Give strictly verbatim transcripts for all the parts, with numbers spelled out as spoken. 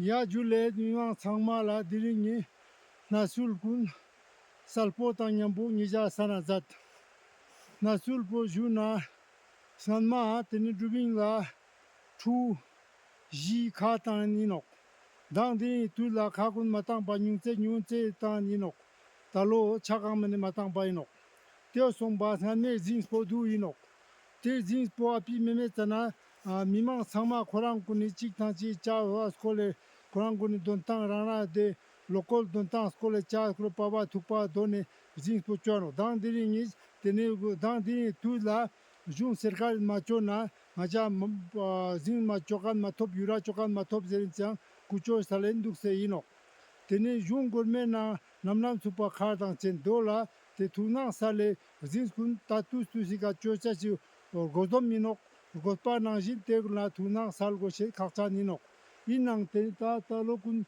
ཡ་ཇུ་ལེ། མི་མང་ཚང་མ་ལ་དེ་རིང་ངི་གནས་ཚུལ་ཀུན་གསལ་པོ་དང་མཉམ་པོ་ངེ་ཞག་གསན་ན་མཛད། གནས་ཚུལ་པོ་ཞུ་ན་སྔན་མ་དེ་ནི་དྲུབ་ཨིན་ལ་ཕྲུ་གུ་བཞི་ཁ་བཏང་ཨིན་ནོག། མདང་དེ་རིང་དུས་ལ་ཁ་ཀུན་མ་བཏང་པ་ཉུང་ཙེ་ཉུང་ཙེ་བཏང་ཨིན་ནོག། ད་ལོ་ཆ་གང་མ་ནེ་མ་བཏང་པ་ཨིན་ནོག། ཏེ་སོང་པ་སྔན་མའི་རྫིངས་པོ་དུག་ཨིན་ནོག། ཏེ་རྫིངས་པོ་ཨ་པི་མེ་མེ་ཙ་ན་ཨ་མི་མང་ཚང་མ་ཁོ་རང་ཀུན་ནི་ཅིག་ཐང་ཅིག་ཅ་བ་སྐོལ་ལེ་ཁོ་རང་ཀུན་ནི་དོན་ཐང་རང་རང་ཏེ་ལོ་ཀོལ་དོན་ཐང་སྐོལ་ལེ་ཅ་སྐོལ་པ་བ་ཐུག་པ་དོ་ནེ་རྫིངས་པོ་ཅོ་ནོག། མདང་དེ་རིང་ངི་ཏེ་ནེ་མདང་དེ་རིང་དུས་ལ་གཞུང་སེར་ཀ་མ་ཅོ་ན་ང་ཅ་མ་ཨ་རྫིངས་མ་ཅོ་ཁན་མ་ཐོབ་ཡུ་ར་ཅོ་ཁན་མ་ཐོབ་ཟེར་ཨིན་ཙང་ཀུ་ཅོ་ས་ལེན་དུག་སེ་ཨིན་ནོག། ཏེ་ནེ་གཞུང་གོར་མེན་ནང་ནམ་ནམ་ཚུགས་པ་ཁར་དང་ཅན་དོ་ལ་ཏེ་ཐུགས་སྣང་སལ་ལེ་རྫིངས་ཀུན་ད་ཏུས་ཏུས་སི་ཀ་ཅོ་ཅ་ཅི་དགོས་དོམ་ཨིན་ནོག། དགོས་པ་ནང་བཞིན་ཏེ་ཀུན་ལ་ཐུགས་སྣང་སལ་དགོས་ཤེས་ཁག་ཅན་ཨིན་ནོག། ཨིན་ནང་ཏེ་ད་ད་ལོ་ཀུན་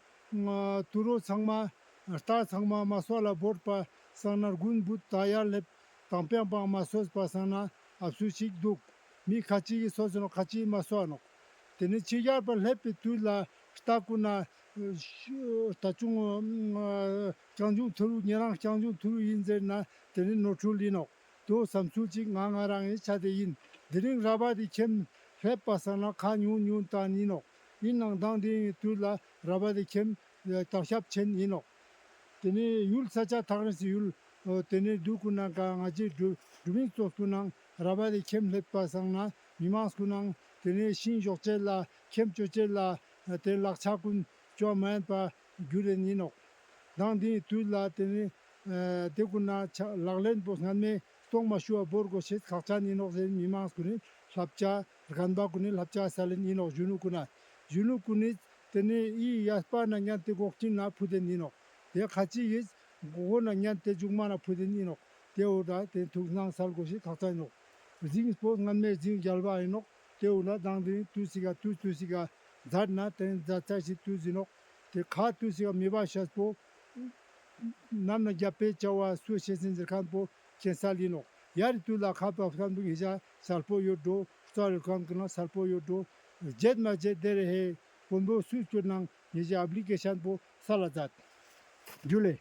ཨ་དུ་རོ་ཚང་མ་རྟ་ཚང་མ་མ་སོ་ལ་བོར་པ་སང་ན་རྒུན་བུད་ད་ཡར་ལེབ་དང་པེང་པང་མ་སོས་པ་སང་ན་ཨབ་སུ་ཞིག་དུག། མི་ཁ་ཅིག་གི་སོས་ནོག། ཁ་ཅིག་མ་སོ་ནོག། ཏེ་ནེ་ཕྱི་རྒྱལ་པ་སླེབས་པའི་དུས་ལ་རྟ་ཀུན་ན་ཨ་ཤ་རྟ་ཆུང་ཨ་རྐྱང་ཆུང་ཐུ་རུ་ཉེ་རང་རྐྱང་ཆུང་ཐུ་རུ་ཨིན་ཟེར་ན་ཏེ་ནེ་ནོར་འཁྲུལ་ཨིན་ནོག། དོ་བསམ་ཚུལ་ཅིག་ང་ང་རང་ངི་ཆ་ཏེ་ཨིན། དེ་རིང་ར་བ་དེ་ཁྱེམ་སླེབས་པ་སང་ན་ཁ་ཉུང་ཉུང་བཏང་ཨིན་ནོག། ཨིན་ནང་མདང་དེ་རིང་དུས་ལ་ར་བ་དེ་ཁྱེམ་ཨ་དར་ཁྱབ་ཆེན་ཨིན་ནོག། ཏེ་ནེ་ཡུལ་ས་ཆ་ཐག་རིང་སི་ཡུལ་ཨོ་ཏེ་ནེ་དུག་ཀུན་ན་ཀ་ང་ཅི་དྲུ་དྲུ་མིང་ཙོགས་ཀུན་ན་ར་བ་དེ་ཁྱེམ་སླེབས་པ་སང་ན་མི་མང་ཀུན་ན་ཏེ་ནེ་ཤིང་ཞོག་ཅེས་ལ་ཁྱེམ་ཅོ་ཅེས་ལ་ཨ་ཏེ་ལག་ཆ་ཀུན་ཅོ་མ་ཡན་པ་གྱུར་ཨིན་ནོག། མདང་དེ་དུས་ལ་ཏེ་ནེ་ཨ་ཏེ་ཀུན་ན་ཆ་ལག་ལེན་པོ་སྔན་མེ་སྟོང་མ་ཤུ་བ་བོར་དགོས་ཤེས་ཁག་ཅན་ཨིན་ནོག་ཟེར་མི་མང་ཀུན་ནི་ལྷབ་ཆ་རྒན་པ་ཀུན་ནི་ལྷབ་ཆ་ས་ལེན་ཨིན་ནོག། གཞོན་ནུ་ཀུན་ན་གཞོན་ནུ་ཀུན་ནི་ཏེ་ནེ་ཨི་ཡས་པ་ན་ཉན་ཏེ་གོག་ཅིན་ན་ཕུད་དེན་ཨིན་ནོག། ཏེ་ཁ་ཅིག་གི་གོ་ན་ཉན་ཏེ་མཇུག་མ་ན་ཕུད་དེན་ཨིན་ནོག། ཏེ་འོ་ད་ཏེ་ཐུགས་སྣང་སལ་དགོས་ཤེས་ཁག་ཅན་ཨིན་ནོག། རྫིངས་པོ་སྔན་མེ་རྫིངས་རྒྱལ་བ་ཨིན་ནོག། ཏེ་འོ་ན་མདང་དེ་རིང་དུས་སི་ཀ་དུས་དུས་སི་ཀ་མཛད་ན་ཏེ་མཛད་ཚར་ཤེས་དུས་ཨིན་ནོག། ཏེ་ཁ་དུས་སི་ཀ་མེ་བ་ཤེས་པོ་ནམ་ན་རྒྱབ་པེ་ཅ་བ་སུ་ཤེས་ཨིན་ཟེར་ཁན་པོ་ཁྱེན་སལ་ཨིན་ནོག། ཡ་རི་དུས་ལ་ཁ་པ་ཁན་པོ་ངེ་ཞ་སལ་པོ་ཡོད་འགྲོ། རྩ་ལུ་ཁན་ཀུན་ན་སལ་པོ་ཡོད་འགྲོ། རྗེད་མ་རྗེད་དེ་རེ་ཧེ་དཀོན་པོ་སུས་བསྐྱུར་ནང་ངེ་ཞ་ཨབ་ལི་ཀེ་ཤན་པོ་སལ་ལ་མཛད། ཇུ་ལེ།